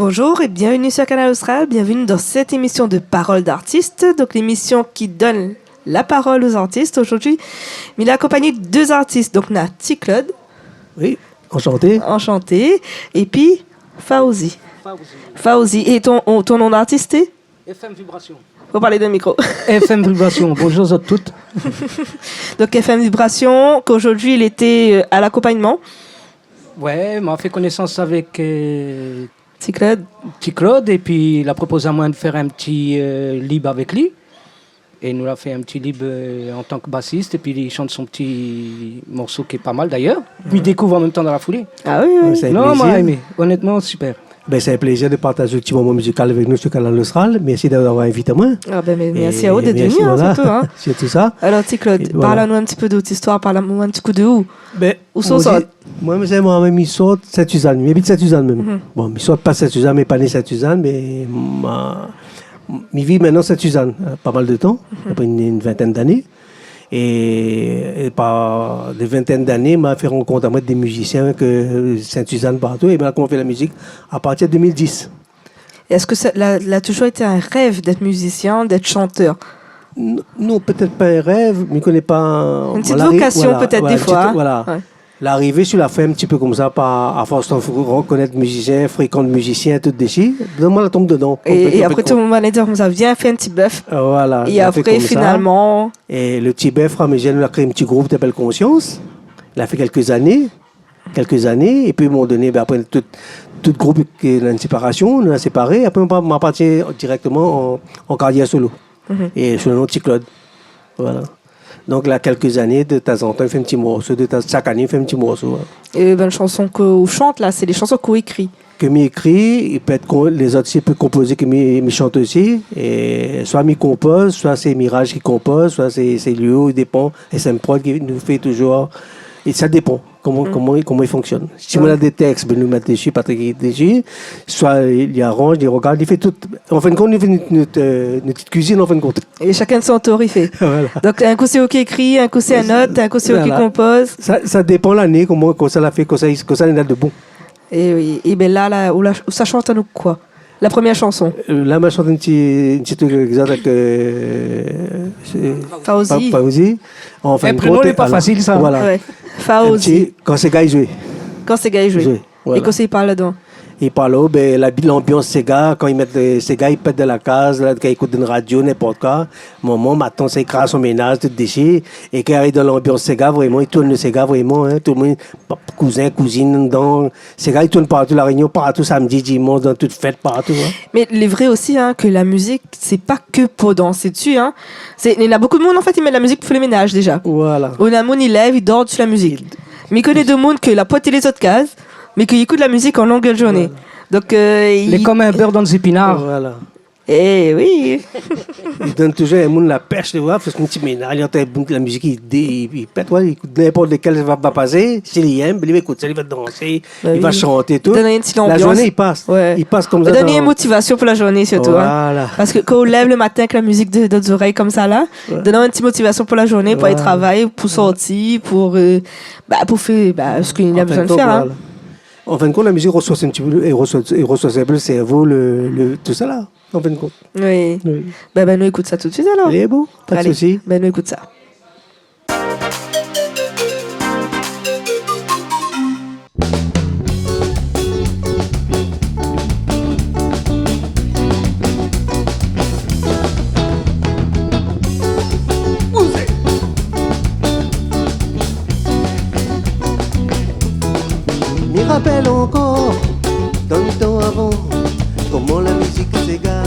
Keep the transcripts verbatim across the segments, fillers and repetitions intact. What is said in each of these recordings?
Bonjour et bienvenue sur Kanal Austral. Bienvenue dans cette émission de Parole d'artiste, donc l'émission qui donne la parole aux artistes. Aujourd'hui, mi lé akonpagné de deux artistes. Donc, na Ti Claude. Oui, enchanté. Enchanté. Et puis, Fawzi. Fawzi. Fawzi. Et ton, ton nom d'artiste, c'est ? F M Vibration. Faut parler dans le micro. F M Vibration. Bonjour à toutes. Donc, F M Vibration, qu'aujourd'hui, il était, euh, à l'accompagnement. Ouais, ma fé konésans avèk, euh, Ti Claude. Ti Claude, épi la propoz amoin de fèr in ti, euh, lib avèk li. É nou la fé in ti lib, euh, an tan ke basist, épi li shant son ti morso ki lé pa mal d'ayèr. Mi dékouv an mèm tan dan la foulé. Ah oui, oui. Ouais, sé in plézir. Non, ma émé. Onètman, super. Ben, sé in plézir de partaz in ti moman mizikal avèk nou sur Kanal Austral. Mèrsi d'avoir invit amoin. Ah ben, mé mèrsi aou de vni, voilà, sirtou, hein. Sirtou sa. Alor, Ti Claude, parl anou in ti pé de out zistoir, parl anou in ti kou de ou. Ben, ou sort. Moin, mi sort Sint-Sizane, mi abit Sint-Sizane mèm. Bon, mi sort pa Sint-Sizane, mi lé pa né Sint-Sizane, mé ma, mi viv mintnan Sint-Sizane, euh, pa mal de tan, apré in, in vintèn d'ané. É, é par de vintèn d'ané, ma fé rankont amoin dé mizisien ke, euh, Sint-Sizane partou, é ben, la komansé la mizik a partir de deux mille dix. Èske sa, la, la toujour été in rèv d'èt mizisien, d'èt shantèr ? Non, non, pétèt pa in rèv, mi koné pa. In ti vokasion, voilà, pétèt, défoi, hein. Voilà. Ouais. Larivé sur la fin, in ti pé konmsa, par, a fors de rekonèt mizisien, frékant mizisien, tout dési, donn amoin la tonm dedan. É apré, tout le moun la di konmsa, vien fé in ti bèf. Euh, voilà, la fé konmsa. É apré, finalman. É le ti bèf, a mizir, nou la kréé in ti group ki apèl Konsians. La fé kèlk zané. Kèlk zané, épi a in moman doné, ben, apré, tout, tout group ki néna in séparasion, nou la séparé, apré, ma, ma parti dirèkteman an, an karyèr solo. É sou le non Ti Claude. Voilà. Donk la, kèlk zané, de tanzantan, mi fé in ti morso, de tan, shak ané, mi fé in ti morso, voilà. É ben, lé shanson ke ou shant la, sé dé shanson ke ou ékri ? Ke mi ékri, i pé èt kon-, lézot osi i pé konpozé, ke mi, mi shant osi. É soi mi konpoz, soi sé Mirage ki konpoz, soi sé, sé Léo, i dépan. S M Prod ki nou fé toujour. É sa i dépan. Koman, koman, koman i fonksionn. Si moin néna dé tèks, ben, nou mèt dési, Patrick i mèt dési, soi li aranj, li rogard, li fé tout. An fin de kont, nou fé nout, nout, euh, nout ti kuizine, an fin de kont. É shakinn son tour, li fé. Voilà. Donk, in kou sé ou ki ékri, in kou sé in ot, in kou sé ou ki konpoz. Voilà. Sa, sa dépan lané, koman, kosa la fé, kosa, kosa néna de bon. É oui, é ben la, la, ou la, ou sa shant anou koi ? La premièr shanson. Euh, la, ma shant in ti, in ti trik égzat avèk, euh, sé Fawzi. Fa-, Fawzi. An fin de kont, in prénom, lé pa fasil, sa. Voilà. Ouais. Fawzi. In ti, Kan séga i zoué. Kan séga i zoué. Zoué, voilà. É kosa i parl ladan ? I parl, oh, ben, la, lanbians séga, kan i mèt, euh, séga, i pèt dan la kaz, la, kan i ékout dan radio, ninport koi. Momon, matant, sa i kraz son ménaz, tout dési. É kan i ariv dan lanbians séga, vréman, i tourn le séga, vréman, hein, tout le moun, pap, kouzin, kouzine, dan, séga i tourn partou La Rényon, partou, samdi, dimansh, dan tout fèt, partou, hein. Mé lé vré osi, hein, ke la mizik, sé pa ke pou dansé dési, hein. Sé, néna bonpé de moun, an fèt, i mèt la mizik pou fé le ménaz, déza. Voilà. Ou néna moun, i lèv, i dor su la mizik. Mé mi koné de moun ke la port lézot kaz, mé ki ékout la mizik an longèr de zourné. Voilà. Donk, euh, lé konm in bèr dan zépinar. Voilà. Eh oui. I donn toujour in moun la pèsh, tu vois, parske in ti ménaz, li antann la mizik, i dé-, i, i pèt, ouais, i ékout ninport lékèl va, va pasé, si li èm, li va ékout sa, li va dansé, li va shanté, tout. Donn in ti lanbians. La zourné i pas. Ouais. I pas konmsa. Donn in motivasion pou la zourné, sirtou, hein. Voilà. Parske kan ou lèv le matin avèk la mizik de, dan out zorèy konmsa, la, donn in ti motivasion pou la zourné, pou alé travay, pou sorti, pou, euh, bah, pou fé, bah, sak ou néna bezoin fèr, hein. An fin de kont, voilà. An fin de kont, la mizik i resors in ti pé, i resors, i resors in pé le sèrvo, le, le, tout sa la. An fin de kont. Oui. Oui. Ben, ben, nou ékout sa tout de suit, alor. Alé, bon, pa de sousi. Alé, ben, nou ékout sa. Mi rapèl ankor, dan le tan avan, koman la mizik séga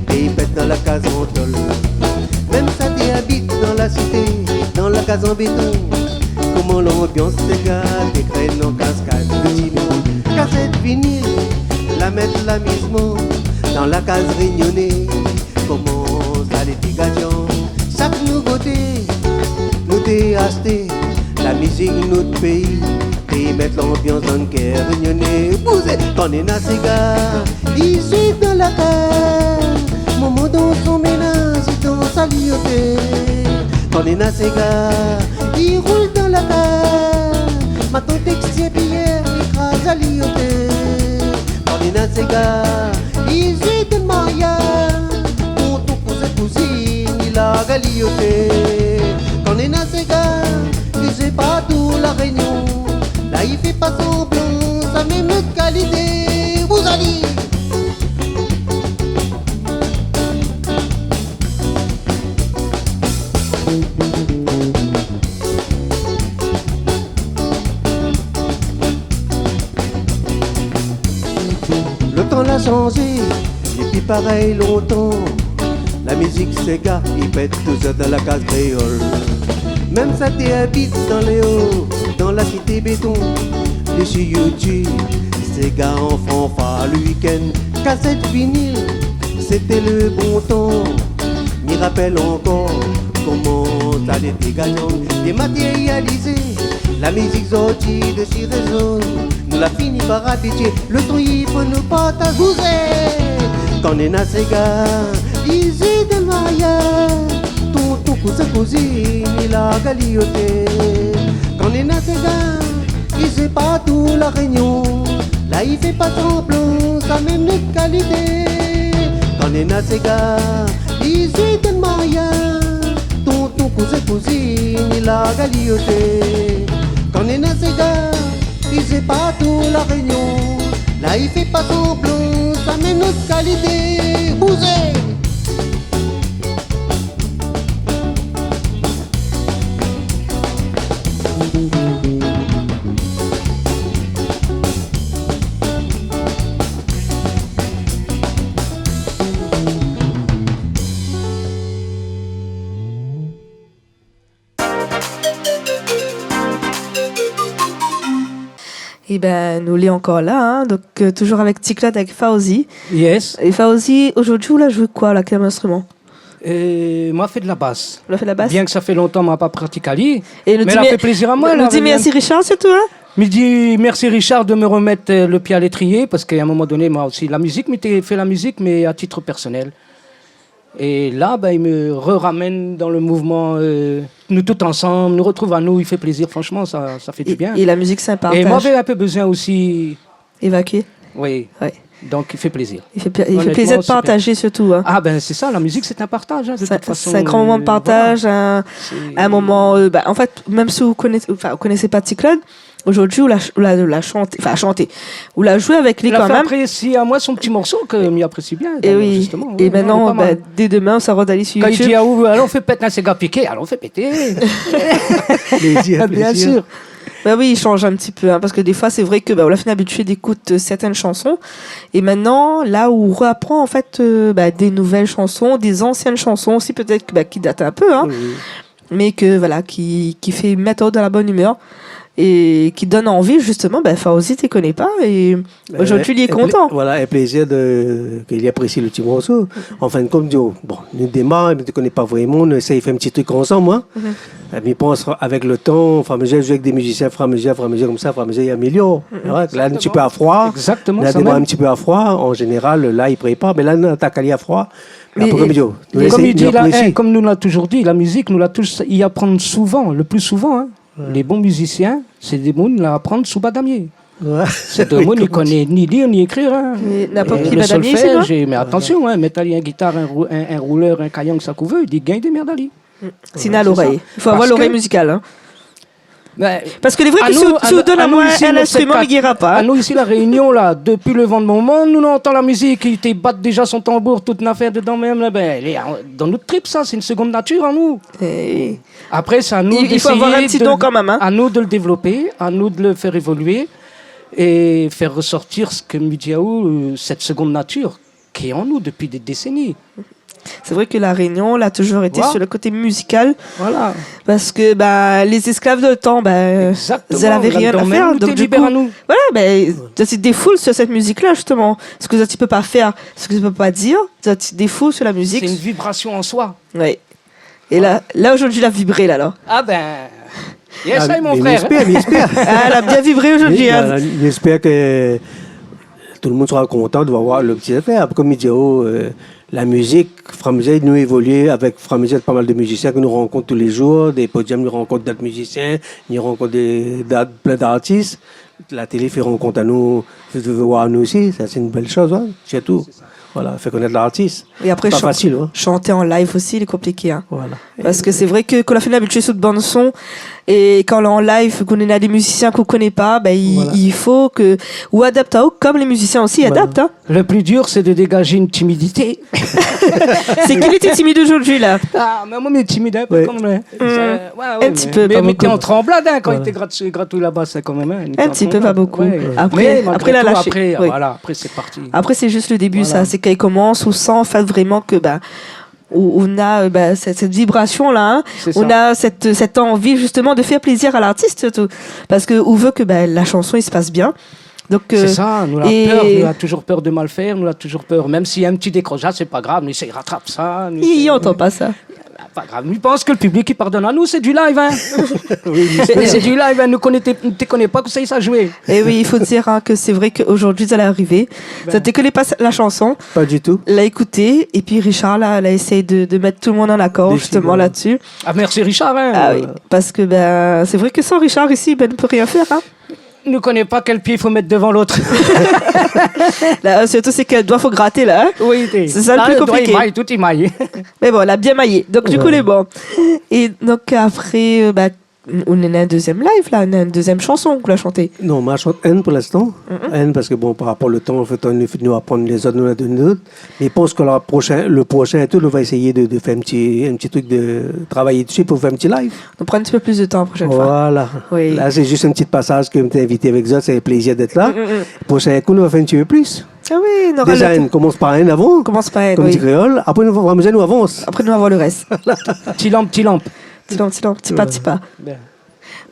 té i pèt dan la kaz an tol. Mèm sa té abit dan la sité, dan la kaz an béton, koman lanbians séga té krèy an kaskad de sinon. Kasèt vinil, la mèt lamizman dan la kaz rényoné. Koman sa lété gazian, sak nouvoté nou té ashté, la mizik nout péi, té i mèt lanbians dan kèr rényoné. Bouzé, kan néna séga i zoué dan la kaz, momon dan son ménaz i dans ali oté. Kan néna séga i roul dan la kaz, matant èk sèvièt i kraz ali oté. Kan Néna séga i zoué dan mariaz, tonton, kouzin, kouzine, i larg ali oté. Kan néna séga i zoué partou La Rényon, la i fé pa sanblan, sa mèm nout kalité. Bouz ali. Lo tan la shanzé, lé pi parèy lontan. La mizik séga i pèt touzour dan la kaz kréol. Mèm sa té abit dan lé o, dan la sité béton, dési YouTube, séga an fanfar lo wikenn, kasèt vinil, sété lo bon tan. Mi rapèl ankor koman sa lété gazan, dématérializé. La mizik sorti dési rézo, nou la fini par abitié. Lo tan i fo nou partaz. Bouzé. Kan néna séga i zoué dan mariaz, tonton, kouzin, kouzine, i larg ali oté. Kan néna séga i zoué partou La Rényon, la i fé pa sanblan, sa mèm nout kalité. Kan néna séga i zoué dan mariaz, tonton, kouzin, kouzine, i larg ali oté. Kan néna séga i zoué partou La Rényon, la i fé pa sanblan, sa mèm nout kalité. Bouzé. Ében, nou lé ankor la, in. Donk, euh, touzour avèk Ti Claude, avèk Fawzi. Yes. É Fawzi, zordi, ou la zoué koi, la, kèl instriman ? Euh, moin la fé de la bas. Ou la fé de la bas ? Bien ke sa fé lontan moin la pa pratik ali, mé la fé plézir amoin, la, nou di mèrsi Richard sirtou, in ? Mi di mèrsi Richard de me remèt, euh, lo pié a létriyé, parske a in moman doné, moin osi, la mizik, mi té fé la mizik, mé a tit pèrsonèl. É la, bin, i me reramèn dan lo mouvman, euh, nou tout ansanm, nou retrouv anou, i fé plézir, franshman, sa, sa fé di bien. É, é la mizik, sé in partaz. É moin, lavé in pé bezoin osi évakié. Oui. Ouais. Donk, i fé plézir. I fé plé-, i fé plézir de partazé sirtou, in. Onètman, sipèr. Ah, bin, sé sa, la mizik, sé in partaz, in, de tout fason, euh, voilà. Sé in gran moman de partaz, in, in moman, euh, bin, an fèt, mèm si ou koné, anfin, ou koné pa Ti Claude, zordi, ou la, ou la, ou la shanté, anfin, shanté. Ou la zoué avèk li kan mèm. Ou la fé aprésié amoin son ti morso ke mi aprési bien, dayèr, zistoman. É oui. É mintnan, bin, dé domin, sa i sort ali su YouTube. Kan i di, ah, ou, alon fé pèt in séga piké, alon fé pété. Plézir, plézir. Bien sir. Bin oui, i shanj in ti pé, in, parske défoi, sé vré ke, bin, ou la fine abitié d'ékout, euh, sèrtin shanson. É mintnan, la ou réaprann, an fèt, euh, bin, dé nouvèl shanson, dé zansien shanson osi, pétèt, bin, ki dat in pé, in. Oui, oui. Mé ke, voilà, ki, ki fé mèt aou dan la bone imèr é ki done anvi, zistoman, bin, Fawzi, té koné pa, é zordi, li lé kontan. Euh, in plé-, voilà, in plézir de, ke li aprési lo ti morso. An fin de kont, mi di, oh, bon, nou démar, mi té koné pa vréman, nou éséy fé in ti trik ansanm, in. Mhm. É mi pans, avèk lo tan, ofiramézir, zoué avèk dé mizisien, ofiramézir, ofiramézir, konmsa, ofiramézir, i amélior. Mhm. Voilà, la, in ti pé a froi. Exactement, sa mèm. Nou la démar in ti pé a froi, an zénéral, la, i prépar, mé la, nou atak ali a froi. Mé apré, kom mi di, nou éséy, nou aprésié. Kom nou la touzour di, la mizik, nou la touzour, i aprann souvan, lo pli souvan, in. Ouais. Lé bon mizisien, sé dé moun la aprann sou badamié. Ouais. Sé dé moun i koné ni lir, ni ékrir, in. Mé ninport ki badamié, sé bon ? É lo solfèj, mé atansion, in, mèt ali in gitar, in rou-, in, in roulèr, in kayang, sak ou vé, i gingn démèrd ali. Mm. Voilà, sé sa. Sinon, lorèy. I fo avoir lorèy mizikal, in. Parske Bin, parske lé vré ke si ou, si ou done amoin in instriman, mi gira pa. Anou, isi, La Rényon, la, dopi lo van de momon, nou, nou antann la mizik, i té bat déza son tanbour, tout nafèr dedan mèm, la, bin, lé, dan nout trip, sa, sé in segonn natir anou. Eh oui. Apré, sé anou d'éséyé de, anou de lo dévlopé, anou de lo fé évolué é fé resortir sak mi di aou, euh, sèt segonn natir ki lé an nou dopi dé désèni. Sé vré ke La Rényon la touzour été su lo koté mizikal. Voilà. Parske, bin, lé zésklav de lo tan, bin, zot lavé rien a fèr. Exactement. Donk, di kou, voilà, bin, zot i défoul su sèt mizik-la, zistoman. Sak zot i pé pa fèr, sak zot i pé pa dir, zot i défoul su la mizik. Sé in vibrasion an soi. Oui. É la, la, zordi, la vibré, la, la. Ah bin, yes, mon frèr. Ah, mi éspèr, mi éspèr. Ah, la bien vibré zordi, in. Oui, voilà, mi éspèr ke tout lo moun sra kontan de voir lo ti zafèr. Apré, kom mi di, oh, euh, la mizik, ofiramézir nou évolui avèk, ofiramézir pa mal de mizisien ke nou rankont tou lé zour, dé podium, nou rankont dot mizisien, nou rankont dé, dot, plin d'artis. La télé i fé rankont anou, i fé voir anou osi, sa sé in bèl shoz, in, sirtou. Voilà, fé konèt lartis. É apré, pa fasil, in. Shanté an live osi, lé konpliké, in. Voilà. Parske sé vré ke kan ou la fine abitié sou bann son, é kan ou lé an live, kan ou néna dé mizisien ke ou koné pa, bin, i, i fo ke ou adapt aou, kom lé mizisien osi i adapt, in. Le plus dur, c'est de dégager une timidité. Sé ki lété timid zordi, la ? Ah, mé moin, mi lé timid in pé kan mèm, in. In ti pé, mé, pa bokou. Mé mi té an tranblad, in, kan li té grat-, gratouy laba, sa, kan mèm, in. In ti pé, pa bokou. Apré, malgré tout, la lashé. Apré, voilà, apré, sé parti. Apré, sé zis le débu, sa. Sé kan i komans, ou san, an fèt, vréman ke, bin, ou, ou na, eu, bin, sèt, sèt vibrasion-la, in. Sé sa. Ou na sèt, sèt anvi, zistoman, de fèr plézir a lartis, sirtou. Parske ou vé ke, bin, la shanson i pas bien. Donk, sé sa, nou la pèr, nou la touzour pèr de mal fèr, nou la touzour pèr, mèm si in ti dékroshaz, sé pa grav, nou éséy ratrap sa, nou éséy... I antan pa sa. Pa grav, nou pans ke le piblik i pardone anou, sé du live, in. Sé du live, in, nou koné, té koné pa kosa i sa zoué. É oui, i fo dir, in, ke sé vré ke zordi, sa la arivé. Zot té koné pa la shanson. Pa ditou. La ékouté, épi Richard la, la éséy de, de mèt tout le moun an akor, zistoman, la dsi. Ah, mèrsi Richard, in. Ah oui, parske, bin, sé vré ke san Richard isi, bin, nou pé rien fèr, in. Nou koné pa kèl pié i fo mèt dovan lot. La, sirtou, sé kèl doi fo graté, la, in ? Oui, té. Sé sa le pli konpliké. Tout i may. Mé bon, la bien mayé. Donk, du kou, lé bon. É donk, apré, eu, ba, ou néna in dézièm live, la, ou néna in dézièm shanson ke ou la shanté. Non, ma shant inn pou linstan. Inn, parske, bon, par rapor le tan, an fèt, nou, nou aprann lézot, nou la donn lézot. Mé mi pans ke le proshin, le proshin é tout, nou va éséy de, de fèr in ti, in ti truk de travay dsi pou fèr in ti live. Nou pran in ti pé plis de tan la proshèn foi. Voilà. Oui. La, sé zis in ti pasaz ke mi té invité avèk zot, sé in plézir d'èt la. Proshin kou, nou va fèr in ti pé plis. Ah oui, nou nora le tan. Déza, nou komans par inn avan. Komans par inn, oui. Kom di kréol. Apré, nou, o fur é a mezir, nou avans. Apré, nou avans le rès. Ti lanp, ti lanp. Ti lanp, ti lanp, ti pa, ti pa. Bien.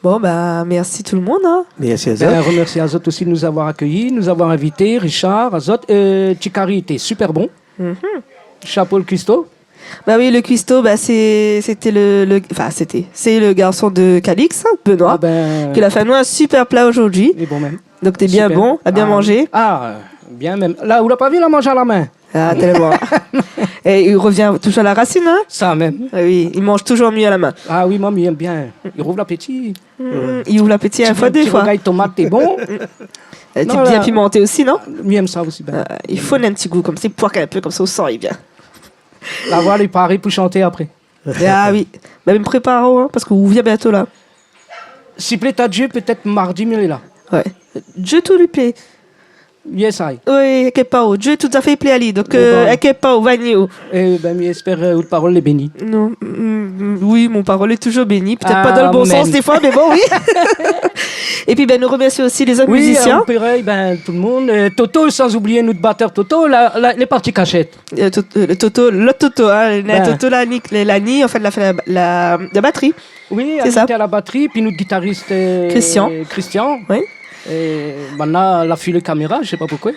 Bon, ba, mèrsi tout le moun, in. Mèrsi azot. Bin, remèrsi azot osi de nous avoir accueillis, de nous avoir invités, Richard, azot, eu, ti kari lété super bon. Chapo le kuisto. Ba oui, le kuisto, ba, sé, sété le, le, anfin, sété, sé le garson de Calix, in, Benoît, ke la fé anou in super pla zordi. Lé bon mèm. Donk, té bien bon, la bien manzé. Ah, bien mèm. La, ou la pa vi, la manz a la min. Ah, tèlman. É i rovien touzour a la rasine, in ? Sa mèm. Ah oui, i manz touzour mié a la min. Ah oui, moin mi èm bien. I rouv lapéti. I rouv lapéti in foi, dé foi. Ti rougay tomat, lé bon. É ti bien pimanté osi, non ? Mi èm sa osi, bin. I fo in ti gou konmsa, i poik in pé konmsa, ou san, lé bien. La voi lé paré pou shanté apré. Ah oui. Bin, mi prépar, in, parske ou vien bientô la. Si plé a Dieu, pétèt mardi mi lé la. Ouais. Dieu tout li plé. Yes, I. Oui, inkièt pa, Dieu tout zafèr i plé ali. Donk, eu, inkièt pa, va ni ou. É bin, mi èspèr, eu, out parol lé béni. Non, oui, mon parol lé touzour béni. Pétèt pa dan le bon sans dé foi, mé bon, oui. Épi, bin, nou remèrsi osi lézot mizisien. Oui, eu, parèy, bin, tout le moun. Eu, Toto, san oublié nout batèr Toto, la, la, lé parti kashèt. Eu, Tot-, eu, le Toto, lot Toto, in, le Toto Lani, Lani, an fèt, la fé la, la, la batri. Oui, sé sa. Li lété a la batri, pi nout gitaris, eu, Christian. Christian. Oui. É banna la fil kaméra, mi koné pa poukosa.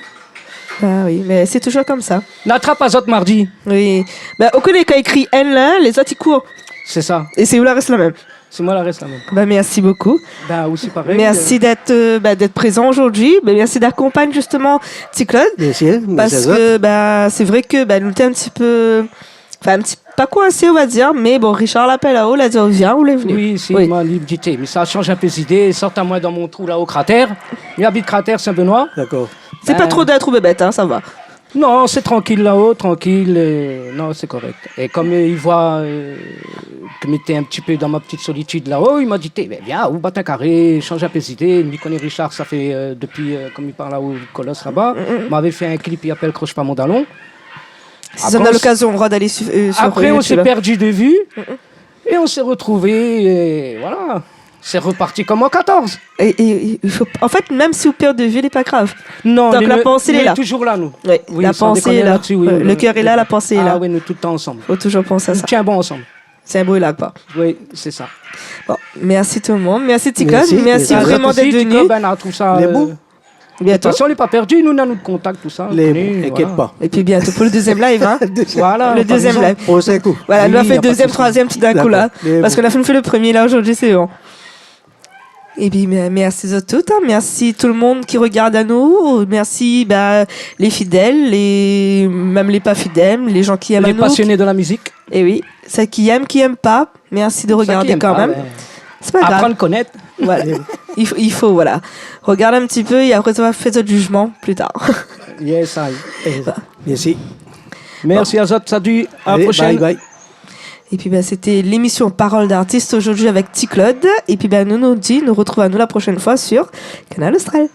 Ah oui, mé sé touzour konmsa. Na trap azot mardi. Oui. Bin, ou koné kan i kri inn la, lézot i kour. Sé sa. É sé ou la rès la mèm. Sé moin la rès la mèm. Ba, mèrsi bokou. Ba, osi parèy. Mèrsi d'èt, eu, ba, d'èt prézan zordi. Ba, mèrsi d'akonpagn zistoman Ti Claude. Mèrsi, mèrsi azot. Parske, ba, sé vré ke, ba, nou té in ti pé, anfin, in ti, pa koinsé, on va dir, mé bon, Richard la apèl aou, la di, vien, ou lé vni. Oui, si, moin la di, té, mi sa sanz in pé zidé, sort amoin dan mon trou la-o, Kratèr. Mi abit Kratèr, Sin-Benoît. Dakor. Sé pa tro d'in trou bébèt, in, sa va. Non, sé trankil la-o, trankil, eu, non, sé korèk. É kom, eu, li voi, eu, ke mi té in ti pé dan mon ti solitid la-o, li la di, té, bin, vien, ou bat in karé, sanz in pé zidé. Mi koné Richard, sa fé, eu, dopi, eu, kom li parl la-o, Kolos laba. Moin lavé fé in klip, li apèl Krosh pa mon dalon. Sé sa, apré, nou la lokazion, on va alé su-, eu, sur YouTube. Apré, on s'est perdu de vue. É on s'est retrouvé, é voilà. C'est reparti comme en quatorze. É, é, é, i fo, an fèt, mèm si ou pèrd de vi, lé pa grav. Non, la pansé lé la. Li lé touzour la, nou. Oui, la pansé lé la. Le kèr lé la, la pansé lé la. Ah oui, nou tout le tan ansanm. Fo touzour pansé a sa. Nou tien bon ansanm. Sé in bo lag, pa. Oui, sé sa. Bon, mèrsi tout le moun. Mèrsi Ti Claude. Mèrsi vréman d'èt vni. Ti Claude, bin, nou artrouv sa, eu, Bientôt. De tout fason, lé pa pèrdi, nou néna nout kontak, tousa. Lé bon, inkièt pa. Épi bientôt pou le dézièm live, in. Voilà, le dézièm live. Proshèn kou. Voilà, nou va fé dézièm, troizièm, tout d'in kou la. Lé bon. Parske nou la fine fé le promié la, zordi, sé bon. Épi, mé-, mèrsi zot tout, in. Mèrsi tout le moun ki rogard anou. Mèrsi, ba, lé fidèl, lé, mèm lé pa fidèl, lé jan ki èm anou. Lé pasioné de la mizik. É oui, sak i èm, ki èm pa, mèrsi de rogardé kan mèm. Sak i èm pa, bin, sé pa grav. Aprann konèt. Voilà. I fo, i fo, voilà. Regard in ti pé é apré sa va fé zot jijman pli tar. Yes, I. Mèrsi. Mèrsi azot, salu, a la proshèn. Alé, bye bye. Épi, bin, sété lémisyon Parole d'artiste zordi avèk Ti Claude. Épi, bin, nou, nou di, nou rotrouv anou la proshèn foi sur Kanal Austral.